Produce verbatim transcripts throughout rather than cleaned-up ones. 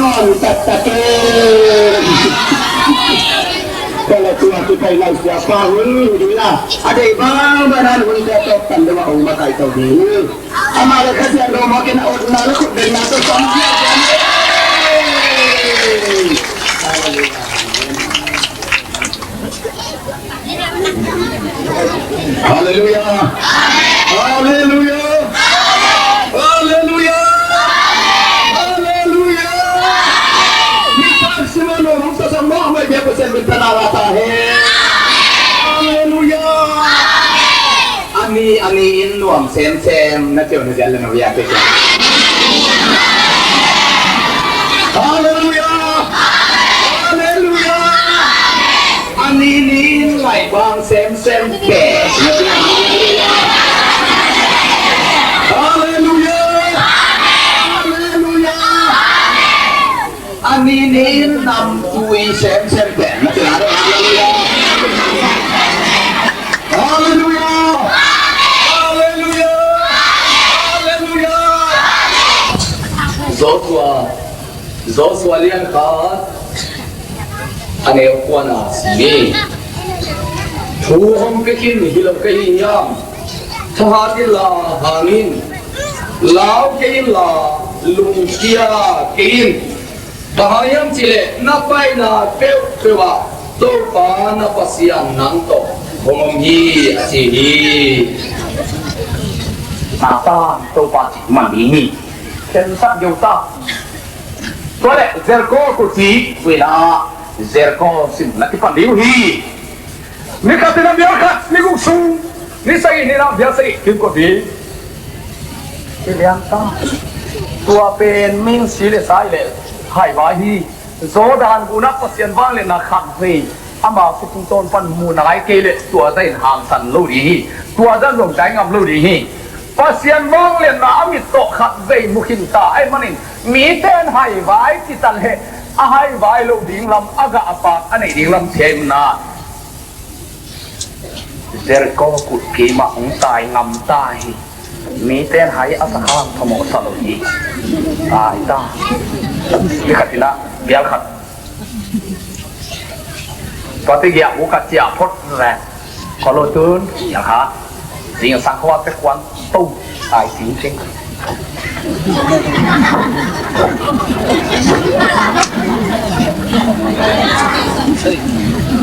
Om taktakin. Kala tua kipai lai siapa hun dila. Adei bang banan hun dia topan dua umat ai tau ding. Amale kasian dua makin aut na lekut dan na topan. Haleluya. Haleluya. Haleluya. Haleluya. Ni tak sima no ruta sa mo mai bia pasal bintana rata he. Haleluya. Ani, ani in nuam semsem na teu na jal na bia te. Haleluya. Haleluya. Ani ni in lai bang semsem pen. Haleluya. Haleluya. Ani ni in nam tui semsem pen. Haleluya. Haleluya. Haleluya. Haleluya. Joshua. Joshua lian khat a neu kuan a si hi. Thu hong pia khin hi lo ka hi hiam? Thahat inla hang in, lau kei inla lungkia kei in. Bang hang hiam cih leh na paina peuhpeuh ah Topa na Pasian nang tawh hong om hi a ci hi. Na tan Topa cih man ding hi. Khensat geu ta. Tua leh Jericho kulhpi zuihna ah Jericho sim na kipan ding uh hi. Ni khat in ah bial khat, ni guk sung, ni sagih ni in ah bial sagih kim ko ding. Kilian ta. Tua pen min si le sai le hai vai hi. Jordan gun ah Pasian vangliatna khat vei ama khuttung tawn pan mu nai kei leh tua zah in hangsan lo ding hi. Tua zah zong dai ngam lo ding hi. Pasian vangliatna a mit tawh khat vei mu khin ta ahih manin mite in hai vai ci ta leh a hai vai lo ding lam, a gah a pak a neih ding lam thei na. Jericho kulhpi mah hong tai ngam ta hi. Mite in hai a sa khang phamawh sa lo hi. Tai ta. Ni khat in ah bial khat. Tua te giah uh ka ciah phot leh. Kolo tun, ya kha. Zingsang khua te kuan to. Ai ting ting.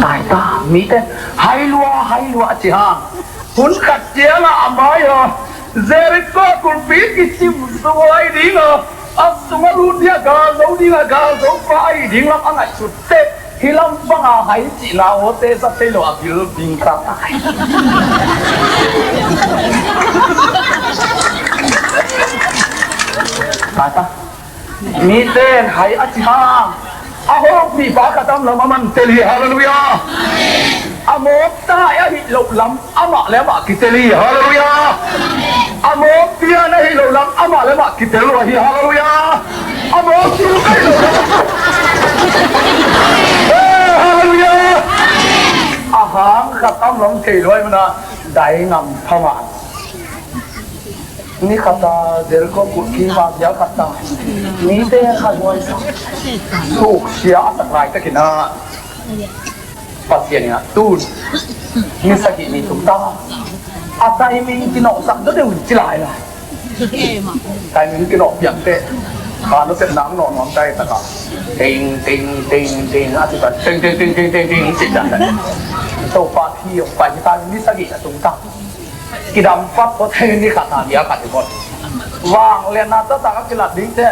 Tai ta, mite hai lua, hai lua a ci hang. Hun khat ciangah a mai a Jericho kulhpi kicim zuai ding a, a sungah lut ding a, gal zo ding a, gal zo pa ahi ding lam a ngaihsut teh, hih lam banga hai cihna awte za thei lo a bil ding ta tai. Tai ta. Mite in hai a ci hang. A hawkpipa khat a om lam a man tel hi, halleluiah. A mawk tai ahih loh lam amah le amah kitel hi, halleluiah. A mawk pian ahih loh lam amah le amah kitel lua hi, halleluiah. A mawk tul ahih loh lam, eh, halleluiah. A hang khat a om lam thei lua ahih manin dai ngam pha mah. Ni khat a Jericho kulhpi ma bial khat ta. Mite khat huai sa. Suksia a sak laitakin ah Pasian in ah tun ni sagih ni tung ta. A timing kinawhsak deuhdeuh in ci lai lai. Timing kinawh piang teh. Kha na sep nang nawh nuam tai taka. Ting, ting, ting, ting, a ci ta. Ting, ting, ting, ting, ting, ting, ci ta. Topa thi ong pai hi ta, ni sagih a tung ta. Kidam pap ko thei ni khat a bia khat i bot. Vangliatna taktak a kilat ding teh.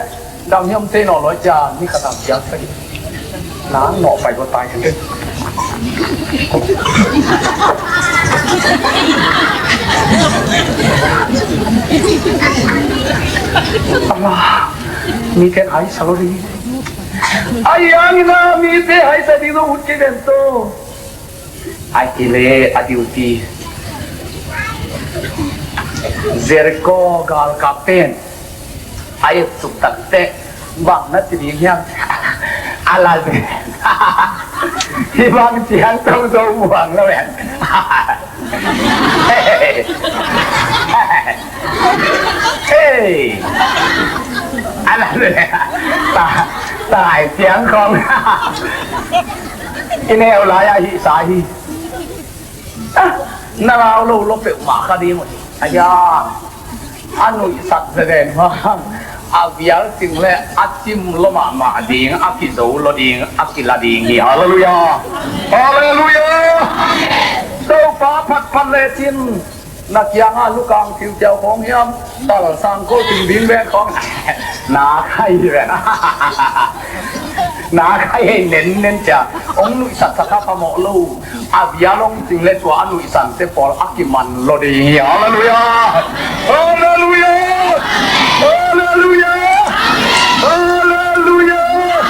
Dam hiam thei nawn lo cia ni khat a bia thei. Nang nawh pai ko tai thei. Ama, mite hai sa lo ding. Ai ang ina mite hai sa ding lo ut kei bento. Ai kile a duty. Jericho galkap pen a et suk tak teh bang na ci ding hiam? A la zen. Hih bang ciang tong zo muang lo ven. Hey. A la zen. Ta, Ai, piang khong. I neu lai a hi sa hi. Ah, na lau lo lo peuhmah kha ding uh hi. Aia, a nuihsat zeden hang a vial cing le a cim lo mahmah ding, a kizo lo ding, a kila ding hi. Halleluiah. Halleluiah. Topa phatphat lecin na kiangah lukang tiutiau khawng hiam, tal sangkol ting ding ven khawng na khai hi ven. Na khai hei nen nen cia. Hong nuihsat sa kha phamawh lo. A vial hong cing le tua a nuihsante pawl a kiman lo ding hi. Halleluiah. Halleluiah. Halleluiah. Halleluiah.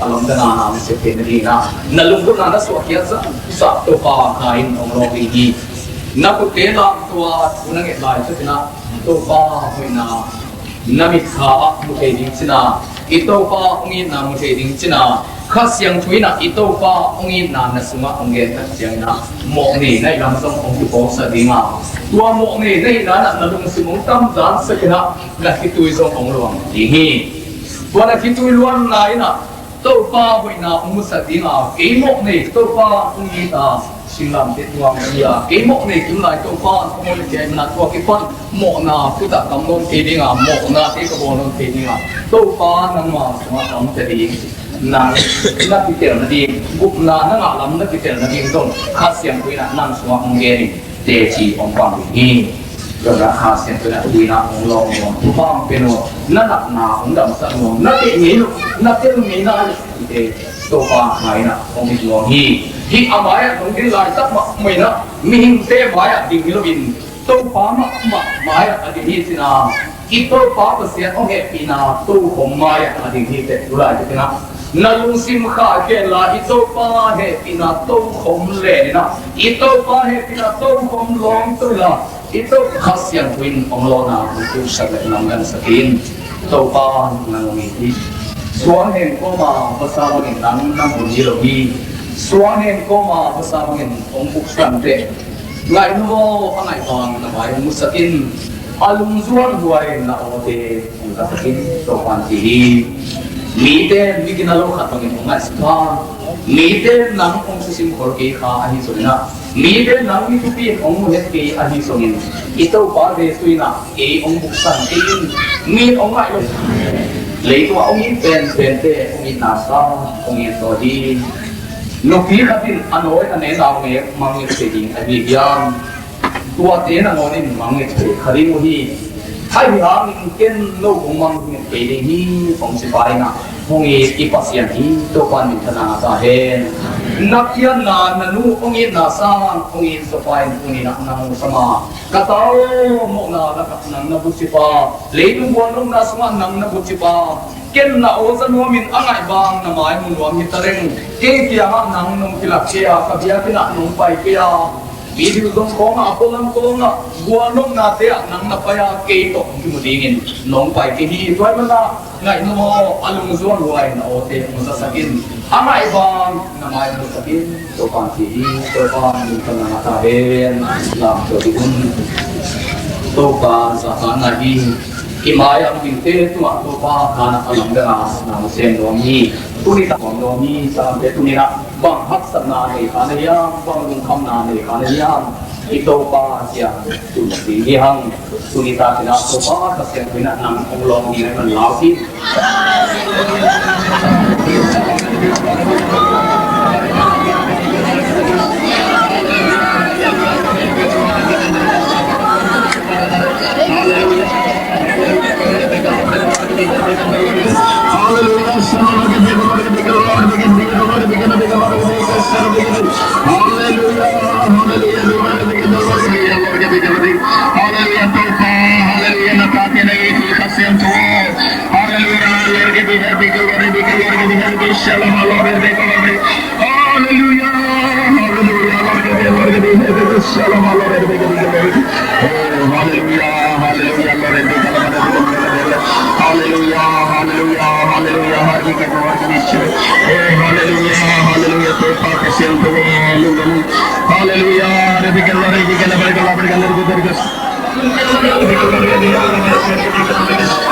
A lom dana na mi se pe na dina na lunggulhna na suahkhiat sa sa Topa kha in hong lawng ding hi. Na kutte lam tua thu na nget lai cu tina Topa hoihna na mitkha ah mu thei ding cina, i Topa hong itna mu thei ding cina, Kha Siangtho inah i Topa hong itna na sungah hong gen tak ciangin ah mawhnei na hih lam zong hong kiphawksak dinga, tua mawhnei na hih lam ah na lungsim hong tamzan sakin ah na khitui zong hong luang ding hi. Tua na khitui luanna inah Topa hoihna hong musak dinga, kei mawhnei Topa hong it a, singlamteh nuam hi a, kei mawhnei kim lai Topa hong hoih kei mah tua kipan mawhna kutah kam nawn kei dinga, mawhna kei ka bawl nawn kei dinga, Topa nangma sungah kam ta ding. Nang na kitelna ding, gupna na ngah lam na kitelna ding zong Kha Siangtho inah nang sungah hong gen in teci hong pang ding hi. Tua na Kha Siangtho inah tuinah hong lawng nuam, thupha hong pia nuam, na natna hong damsak nuam, na teih ngei lo, na tel ngei nai lo, ite Topa kha inah hong it nuam hi. Hih a mai-ah hong ding laitak mahmah inah mihingte mai-ah ding hi loin Topa mahmah mai-ah a ding hi cina, i Topa Pasian hong hehpihna tokhom mai-ah a ding hi teh tu lai teh cina. Na lungsim khah kei la i Topa hehpihna tokhom len inah, i Topa hehpihna tokhom lawng tu la, i Topa Kha Siangtho in hong lawhna hong puhsak le hong lamdangsak in. Topa nang hong it hi. Suang hen kawma vasa bangin nang na mun hi lo hi. Suang hen kawma vasa bangin hong puksan teh. Ngaihnu aw, a ngaih bang na mai hong musak in. A lungzuan huai na awte hong zasak in, Topan ci hi. Mite mi gina lo khat bangin hong ngaihsut a, mite nang hong susim khol kei kha ahi zongin ah, mite nang mi thupi in hong muhet kei ahi zongin, i Topa Jesu inah kei hong buksan kei in. Mi hong ngaih lo, leitungah hong it penpente hong itna sa hong it zaw hi. Nupi khat in a nawi a ne nau nek mangngilh thei ding ahi hiam? Tuate nangawn in mangngilh thei kha ding uh hi. Ahi hangin ken no kong mangngilh thei ding hi, kong ci pa inah hong it i Pasian hi. Topan minthanna ngah ta hen. Na pianna na nu hong itna sang hong it zaw pa in tuni inah nang hong sam a, ka ta aw, mawhna lakah nang na bucipa, leitung gualnopna sungah nang na bucipa, ken na aw za nuamin a ngaih bang na mai mu nuam hi ta leng, kei kiangah nang nong kilak kei a, ka biakinn ah nong pai kei a, video zong kawngah, a pualam kawngah, gualnopnate ah nang na pai a, kei tawh hong kimu dingin nong pai kei hi. Tua ahih manin ah ngaihnu aw, a lungzuan huai na awte hong zasak in, a ngaih bang na mai musak in. Topa ci hi. Topa minthanna ngah ta hen. Lam tua dih un. Topa zahtakna hi. I mai-ah mihingte tungah Topa kha na a lamdang a na sem nuam hi. Tuni tak nuam hi. Sangte tuni inah bang haksatna nei kha na hiam, bang lungkhamna nei kha na hiam, i Topa ciang tun ding hi hang. Tuni tak inah Topa Kha Siangtho inah nang hong lawng ding ahih man lau hi. Hallelujah. Hallelujah. Hallelujah. Hallelujah. Topa. Hallelujah. Na tate na Jesu Kha Siangtho. Hallelujah. Lord, give me help, give me glory, give me help, give me help, give me help. Shalom, Lord, give me glory. Hallelujah. Hallelujah. Lord, give me, Lord, give me help, give me shalom, Lord, give me glory. Oh, hallelujah. Hallelujah. Lord, give me glory. Hallelujah. Hallelujah. Hallelujah. Hallelujah. Hallelujah. Topa Kha Siangtho. Hallelujah. Hallelujah.